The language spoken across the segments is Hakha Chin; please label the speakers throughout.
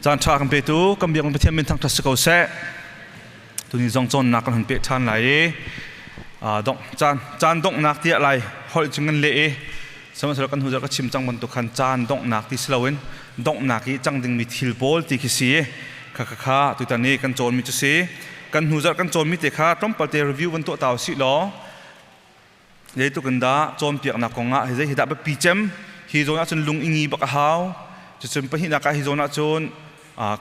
Speaker 1: Caan ṭha kan petu kan biakinn Pathian min thangṭhat si ko seh. Tuni zong cawnnak kan hun peh ṭhan lai i dongh caan caan donghnak tiah lai holh cu kan leh i sihmanhsehlaw kan hnu zarh ka chim cang bantuk khan caan donghnak ti si loin donghnak i cang dingmi thil pawl ti khi si kha kha kha tutan i kan cawnmi cu si. Kan hnu zarh kan cawnmi te kha tlawmpal te review van tuah ta usih law, zeitluk in dah cawnpiaknak kong ah zei hi dah biapi cem? Hi zawn ahcun lung i ngi bak a hau. Cucun pahnihnak ah, hi zawn ahcun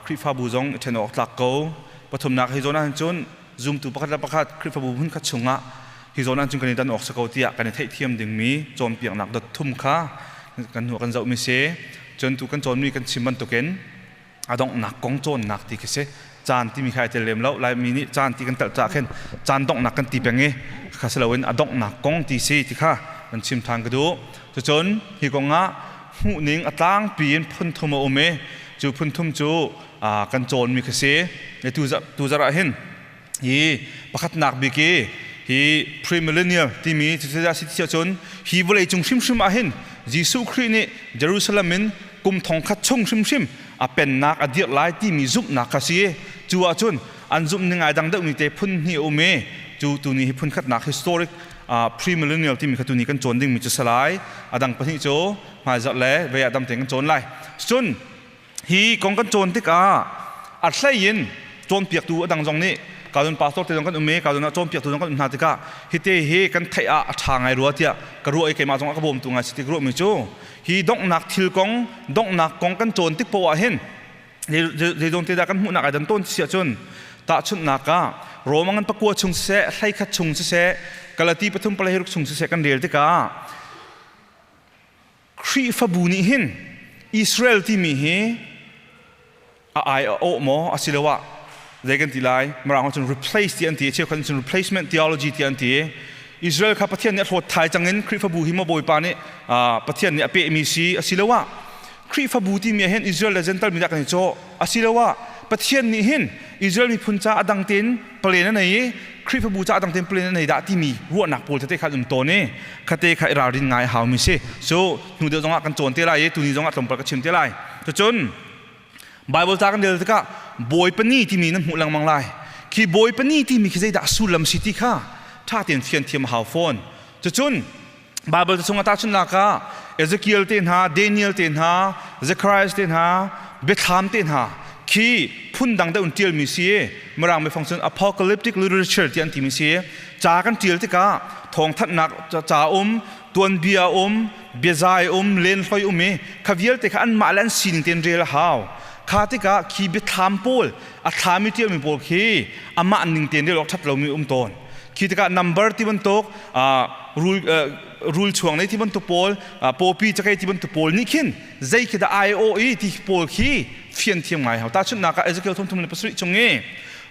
Speaker 1: Khrihfabu zong i ṭhen awk tlak ko. Pathumnak, hi zawn ahcun cun zumtu pakhat le pakhat, Khrihfabu hmun khat chungah hi zawn ahcun kan i dan awk si ko tiah kan i theihthiam dingmi cawnpiaknak dot thum kha kan hnu kan zohmi si. Cun tu kan cawnmi kan chim bantukin a donghnak kong cawnnak ti khi si. Caan timi kha ai tel lem lo. Laimi nih caan ti kan telh cah khin caan donghnak kan ti peng i, kha si loin a donghnak kong ti si ti kha kan chim than ka duh. Cucun hi kong ah hmuhning a tlangpi in phun thum a um i, cu phun thum cu kan cawnmi kha si. Tu zarh ah hin hi pakhatnak bik i hi premillennial timi cu si ti cun, hi vawlei cung hrimhrim ah hin Jesuh Khrih nih Jerusalem in kum 1000 chung hrimhrim a pennak a dirh lai timi zumhnak kha si. Cu ahcun an zumh ning ai dang deuhmi te phun hnih a um i, cu tuni hi phun khatnak historic premillennial timi kha tuni kan cawn dingmi cu salai. A dang pahnih cu hmaizarh le vei ah dam tein kan cawn lai. Cun hi kong kan cawn tikah a hlei in cawnpiaktu a dang zong nih, kadon pastor te zong kan um i, kadon ah cawnpiaktu zong kan um hna tikah, hite hi kan theih ah a ṭha ngai rua tiah ka ruah i, keimah zong a ka bawmtu ngai si ti ka ruahmi cu, hi donghnak thil kong, donghnak kong kan cawn tik poah ah hin zeizong te dah kan hmuhnak ai dan tawn si ahcun, tahchunhnak ah Roma ngan 9 chung siseh, 11 chung siseh, Galati 3 16 chung siseh kan rel tikah, Khrihfabu nih hin Israel timi hi a ai a awh maw, asiloah zei kan ti lai, Mirang cun replace ti an ti, cheukhat cun replacement theology ti an ti. Israel kha Pathian nih a hlawt thai cang in Khrihfabu hi maw Bawipa nih, Pathian nih a pehmi si, asiloah Khrihfabu timi ah hin Israel le Gentile mi dah kan i cawh, asiloah Pathian nih hin Israel miphun ca a dang tein plan a nei i Khrihfabu ca a dang tein plan a nei dah timi ruahnak pawl tete kha an um tawn i, khate kha i ralrin ngai a haumi si. So hnu deuh zongah kan cawn te lai i, tuni zongah tlawmpal ka chim te lai. Cucun Bible ca kan rel tikah Bawipa ni timi nan hmuh lengmang lai. Khi Bawipa ni timi khi zeidah sullam si ti kha ṭha tein fian thiam a hau fawn. Cucun Bible chungah tahchunhnak ah Ezekiel te hna, Daniel te hna, Zechariah te hna, Biathlam te hna khi phundang deuh in ṭialmi si i, Mirang biafang cun apocalyptic literature ti an timi si. Ca kan ṭial tikah thawngthanhnak ca um, tuanbia um, biazai um, lenhloi um i, kha vialte kha anmah le an sining tein rel a hau. Kha tikah khi biathlam pawl, a thlami ṭialmi pawl khi amah ning tein rel awk ṭhat lomi um tawn. Khi tikah number ti bantuk, rul rul chuang nei ti bantuk pawl, pawpi cakei ti bantuk pawl nih khin zei khi dah ai aw i ti pawl khi fian thiam ngai hau. Tahchunhnak ah Ezekiel 37 chung i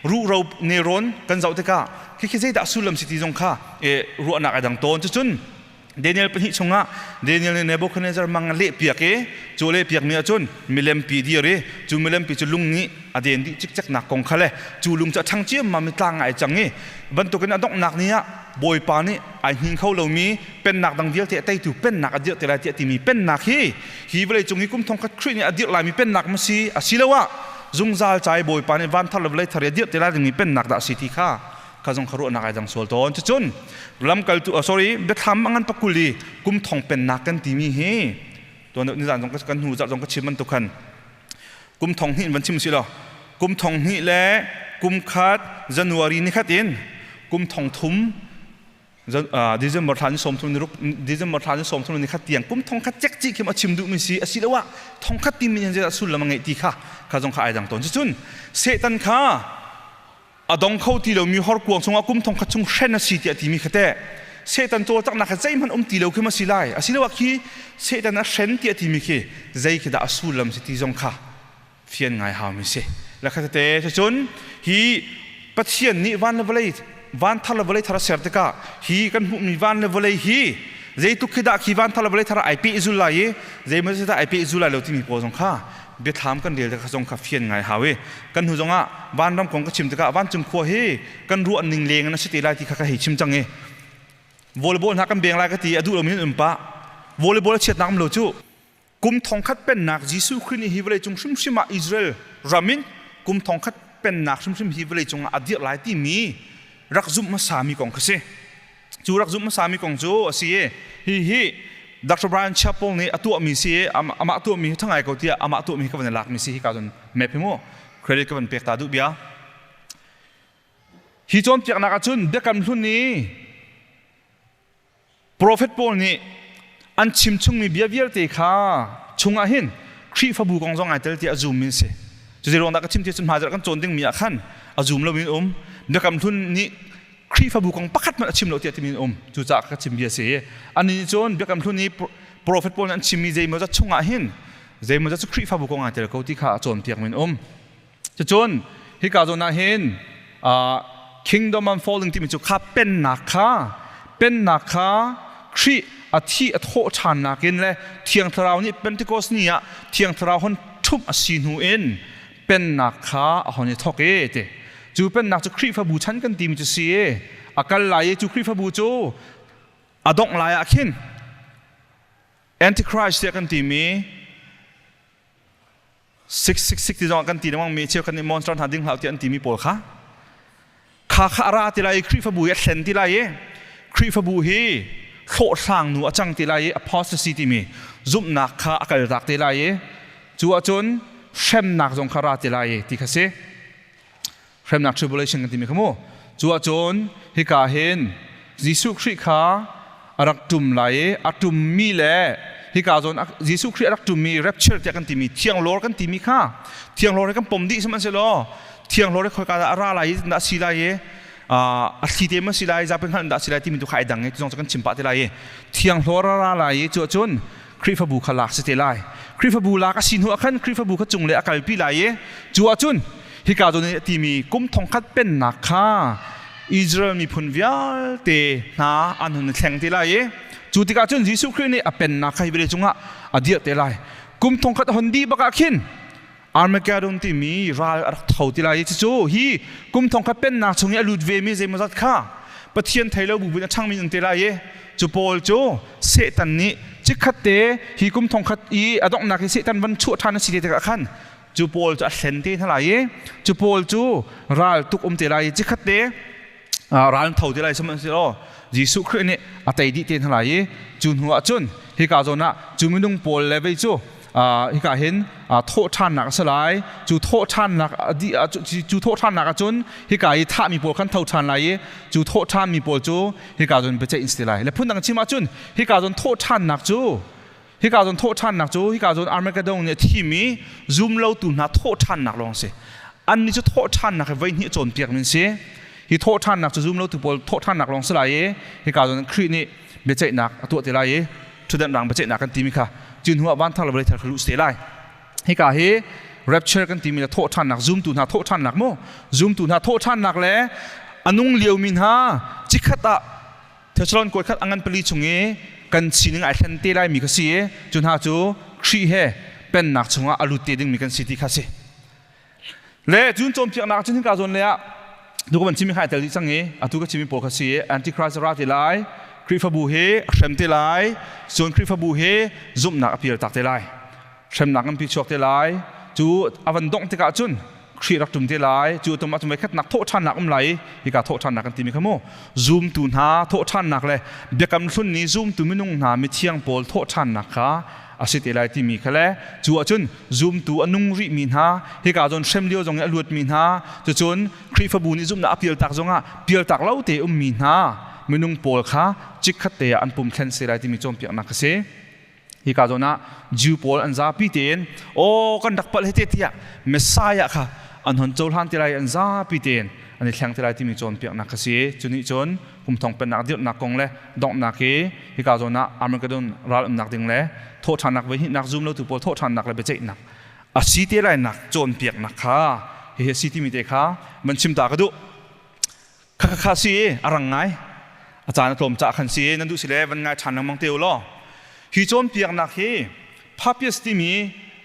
Speaker 1: ruhro nelrawn kan zoh tikah, khi zeidah sullam si ti zong kha ruahnak ai dang tawn. Cucun Daniel 2 chungah Daniel nih Nebuchadnezzar mang a lehpiak i, cu lehpiak mi ahcun milempi dir i, cu milempi cu lung nih a den dih cikceknak kong kha le, cu lung cu a ṭhang ciammam i tlang ai cang i bantukin a donghnak ni ah Bawipa nih ai hnin kho lomi pennak dang vialte a teitu pennak a dirh te lai tiah timi pennak hi, hi vawlei cung i kum 1000 Khrih nih a dirh laimi pennak ma si, asiloah zungzal ca i Bawipa nih van thar le vawlei thar i a dirh te lai dingmi pennak dah a si ti kha kha zong kha ruahnak ai dang sual tawn. Cucun lamkaltu, sorry, Biathlam a ngan 20 i kum thong pennak kan timi hi, tuan nizan zong kan hnu zarh zong ka chim bantuk khan, kum 2000 van chim si law, kum 2000 le kum khat January ni khat in kum 3000 December thla ni 30 ni ruk, December thla ni 30 ni khat tiang kum 1000 cek ci khi a chim duhmi si, asiloah 1000 timi hin zeidah sullam a ngeih ti kha kha zong kha ai dang tawn. Cucun Satan kha a dong kho ti lomi horkuang chungah kum 1000 chung hren a si tiah timi kha teh, Satan cawlcanghnak kha zeihmanh um ti lo khi ma si lai, asiloah khi Satan a hren tiah timi khi zei khi dah a sullam si ti zong kha fian ngai haumi si la kha tete. Cun hi Pathian nih van le vawlei, van thar le vawlei thar a ser tikah, hi kan hmuhmi van le vawlei hi zeitluk khi dah khi van thar le vawlei thar ai pehzul lai i, zeimaw dah ai pehzul lai lo timi pawl zong kha Biathlam kan rel tikah zong kha fian ngai hau i, kan hnu zongah vanram kong ka chim tikah vancung khua hi kan ruah ning leng in a si te lai ti kha ka hei chim cang i, volleyball hna kan beng lai ka ti, a duh lomi an um pah. Volleyball a chiatnak um lo cu. Kum 1000 pennak Jesuh Khrih nih hi vawlei cung hrimhrim ah Israel ram in kum thongkhat pennak hrimhrim hi vawlei cungah a dirh lai timi rak zumh hmasami kong kha si. Cu rak zumh hmasami kong cu a si i hi hi Dr. Brian Chappell nih a tuahmi si i amah tuahmi hi ṭha ngai ko tiah amah tuahmi hi ka van i lakmi si hi ka cun map hi mu credit ka van pek ta duh bia. Hi cawnpiaknak ahcun Biakam Hlun i Profet pawl nih an chim chungmi bia vialte kha chungah hin Khrihfabu kong zong ai tel tiah a zummi an si. Cuti ruang dah ka chim ti cun hmaizarh kan cawn dingmi ah khan a zum lomi an um. Biakam Hlun nih Khrihfabu kong pakhat hmanh a chim lo tiah timi an um. Cucaah ka chim bia si. Anih nih cun Biakam Hlun i profet pawl nih an chimmi zeimawzat chungah hin zeimawzat cu Khrihfabu kong ai tel ko ti kha a cawnpiakmi an um. Cucun hika zawn ah hin kingdom unfolding timi cu kha pennak kha pennak kha Khrih a thi a thawh ṭhannak in le Thiang Thlarau nih Pentecost ni ah Thiang Thlarau hon ṭhumh a si hnu in pennak kha a hon i thawk i ti. Cu pennak cu Khrihfabu chan kan timi cu si i a kal lai i cu Khrihfabu cu a dongh lai ah khin Antichrist tiah kan timi 666 ti zong kan ti lengmang mi cheukhat nih monster hna ding hlah tiah an timi pawl kha kha kha a ra ti lai i Khrihfabu hi a thlen ti lai i Khrihfabu hi hlawhhlang nu a cang ti lai i apostasy timi zumhnak kha a kaltak te lai i cu ahcun hremnak zong kha ra ti lai i ti kha si. Hremnak tribulation kan timi kha mu. Cu ahcun hika hin Jesuh Khrih kha a rak ṭum lai i a ṭummi le hika zawn Jesuh Khrih a rak ṭummi rapture tiah kan timi thianglawr kan timi kha thianglawr hi kan pom dih sihmanhsehlaw thianglawr hi khoika dah a ra lai i dah a si lai i a thli te ma si lai zapi hngalh dah a si lai timi tu kha ai dang i zong cu kan chim pah te lai i thianghlawr a ra lai i cu ahcun Khrihfabu kha lak si te lai. Khrihfabu lak a si hnu ah khan Khrihfabu kha cung le a kalpi lai i cu ahcun hika zawn i a timi kum thongkhat pennak kha Israel miphun vialte hna an hun i thleng te lai i cu tikah cun Jesuh Khrih nih a pennak kha hi vawlei cungah a dirh te lai. Kum thongkhat a hon dih bak ah khin Armageddon timi ral a rak tho ti lai i cucu hi kum thongkhat pennak chung i a lut vemi zeimawzat kha Pathian thei lo bu in a ṭhangmi an te lai i cu pawl cu Satan nih chikkhat te hi kum thongkhat i a donghnak i Satan van chuah ṭhan a si te tikah khan cu pawl cu a hlen te hna lai i cu pawl cu ral tuk um te lai i chikkhat te ral an tho te lai sihmanhsehlaw Jesuh Khrih nih a tei dih te hna lai i cu hnu ah cun hika zawn ah cu minung pawl le vei cu hika hin thawhṭhannak a si lai. Cu thawhṭhannak cu thawhṭhannak ah cun hika i thahmi pawl khan tho ṭhan lai i cu thawhṭhanmi pawl cu hika zawn biaceih an si te lai. Le phundang chim ahcun hika zawn thawhṭhannak cu hika zawn thawhṭhannak cu hika zawn Armageddon nih a thimi zumlotu hna thawhṭhannak lawng a si. Annih cu thawhṭhannak hi voihnih cawnpiakmi an si. Hi thawhṭhannak cu zumlotu pawl thawhṭhannak lawng si lai i hika zawn Khrih nih biaceihnak a tuah te lai i ṭhutdan rang biaceihnak kan timi kha cu hnu ah vanthar le vawlei thar kha luh te lai. Hika hi rapture kan timi le thawhṭhannak zumtu hna thawhṭhannak mu zumtu hna thawhṭhannak le a nung liomi hna cikhat ah Thessalon kuat khat a ngan pali chung i kan sining ai thlen te laimi kha si i cu hna cu Khrih he pennak chungah a lut te dingmi kan si ti kha si. Le cun cawnpiaknak cun hinka zawn le ah tu ka van chimi kha ai tel dih cang i atu ka chimi pawl kha si i Antichrist ra te lai, Khrihfabu hi a hrem te lai, cun Khrihfabu hi zumhnak a pial tak te lai. Hremnak nganpi chuak te lai. Cu a van dongh tikah cun Khrih rak ṭum te lai. Cu tum ahcun voikhatnak thawhṭhannak um lai i hika thawhṭhannak kan timi kha mu zumtu hna thawhṭhannak le biakam hlun ni zumtu minung hna mithiang pawl thawhṭhannak kha a si te lai timi kha le cu ahcun zumtu a nung rihmi hna hika zawn hrem lio zong i a luatmi hna cucun Khrihfabu nih zumhnak a pialtak zongah pialtak lo te ummi hna minung pawl kha chikkhat te ah an pum thlen se lai timi cawnpiaknak a si. Hika zawn ah Jew pawl an zapi tein aw kan rak palh hete tiah Messiah kha an hon cohlan te lai, an zapi tein an i thleng te lai timi cawnpiaknak kha si. Cu nih cun kum thong pennak dirhnak kong le donghnak i hika zawn ah Armageddon ral umnak ding le thawhṭhannak voi hnihnak zum lotu pawl thawhṭhannak le biaceihnak a si te lainak cawnpiaknak kha hihi a si timi te kha van chim ta ka duh. Kha kha si a rang ngai. A caan a tlawm caah khan si nan duh si le van ngai ṭhan lengmang te u law. Hi cawnpiaknak hi Papias timi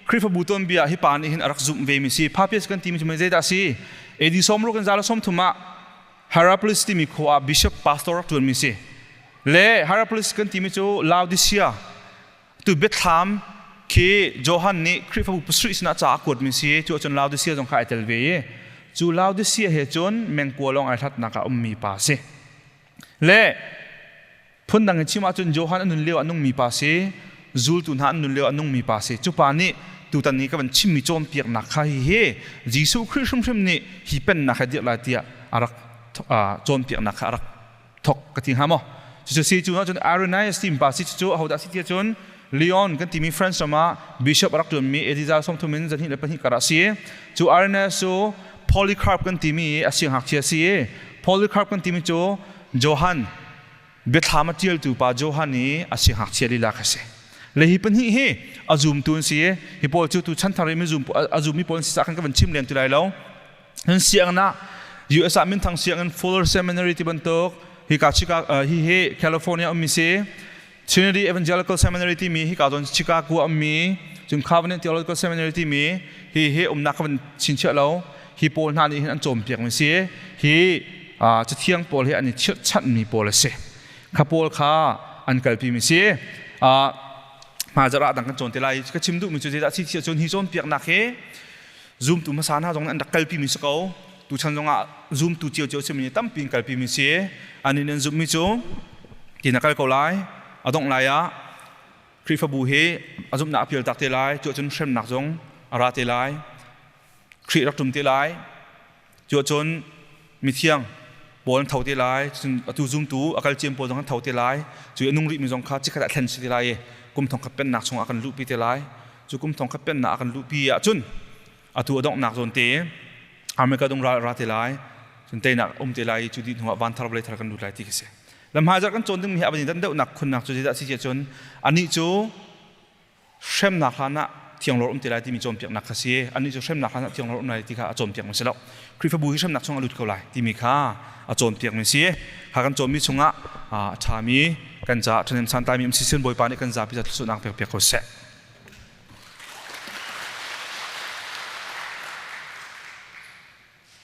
Speaker 1: Khrihfabu tuanbia hi pa nih hin a rak zumh ve mi si. Papias kan timi cu zeidah a si? AD 60 in za le 30 ah Hierapolis timi khua ah bishop pastor rak ṭuanmi si. Le Hierapolis kan timi cu Laodicea tu biathlam. Khi Johan nih Khrihfabu pasarih sinah ca a kuatmi si. Cu ahcun Laodicea zong kha ai tel ve i cu Laodicea he cun mengkua lawng ai hlatnak ah ummi pa si. Le phundang in chim ahcun Johan a nun lio a nungmi pa si, zultu hna an nun lio a nungmi pa si. Cu pa nih tutan ni ka van chimmi cawnpiaknak kha hihi Jesuh Khrih hrimhrim nih hi pennak he dirh lai tiah a rak cawnpiaknak kha a rak thok ka ti hnga maw? Cucu si cu ahcun Irenaeus ti pa si. Cucu ahodah si ti ahcun Lyon kan timi France ram ah bishop a rak ṭuanmi AD 32 kar ah si. Cu Irenaeus cu Polycarp kan timi a siangngakchia si. Polycarp kan timi cu Johan biathlam a ṭialtu pa Johan i a siangngakchia lila kha si. Le hi pahnih hi a zumtu an si. Hi pawl cu tu chanthar i mi zum a zummi pawl an si caah khan ka van chim lem ti lai lo. Nan sianginn ah US ah minthang sianginn Fuller Seminary ti bantuk hika Chicago hi hi California ummi si. Trinity Evangelical Seminary timi hika zawn Chicago ah ummi, cun Covenant Theological Seminary timi hi hi umnak ka van chinchiah lo. Hi pawl hna nih hin an cawnpiak mi si. Hi cathiang pawl hi an i chirhchanhmi pawl a si. Kha pawl kha an kalpi mi si. Hmaizarh ah dang kan cawn te lai. Ka chim duhmi cu zeidah si ti ahcun hi cawnpiaknak hi zumtu hmasa hna zong nih an rak kalpi mi si ko. Tuchan zongah zumtu ciocio simi tampi in kalpi mi si. An in an zumhmi cu ti na kal ko lai, a dongh lai ah Khrihfabu hi a zumhnak a pial tak te lai, cu ahcun hremnak zong a ra te lai, Khrih rak ṭum te lai, cu ahcun mithiang pawl an tho te lai, cun atu zumtu a kal ciam pawl zong an tho te lai, cu a nung rihmi zong kha chikkhat ah thlen si te lai i kum thong khat pennak chungah a kan luhpi te lai. Cu kum thong khat pennak a kan luhpi ahcun atu a donghnak zawn te America dong ra te lai, cun teinak um te lai i cu dih hnuah van thar vawlei thar kan lut lai ti khi si. Lamhmai kan cawn dingmi hi a van i dan deuhnak khunnak cu zeidah si cun anih cu hremnak hlan ah thianglawr um te lai timi cawnpiaknak kha si. Anih cu hremnak hlan ah thianglawr um lai ti kha a cawnpiak mi si lo. Khrihfabu hi hremnak chung a lut ko lai timi kha a cawnpiak mi si. Kha kan cawnmi chungah a ṭhami kan caah ṭhahnem santlai mi um si sin Bawipa nih kan zapi ca thluachuahnak pek piak ko seh.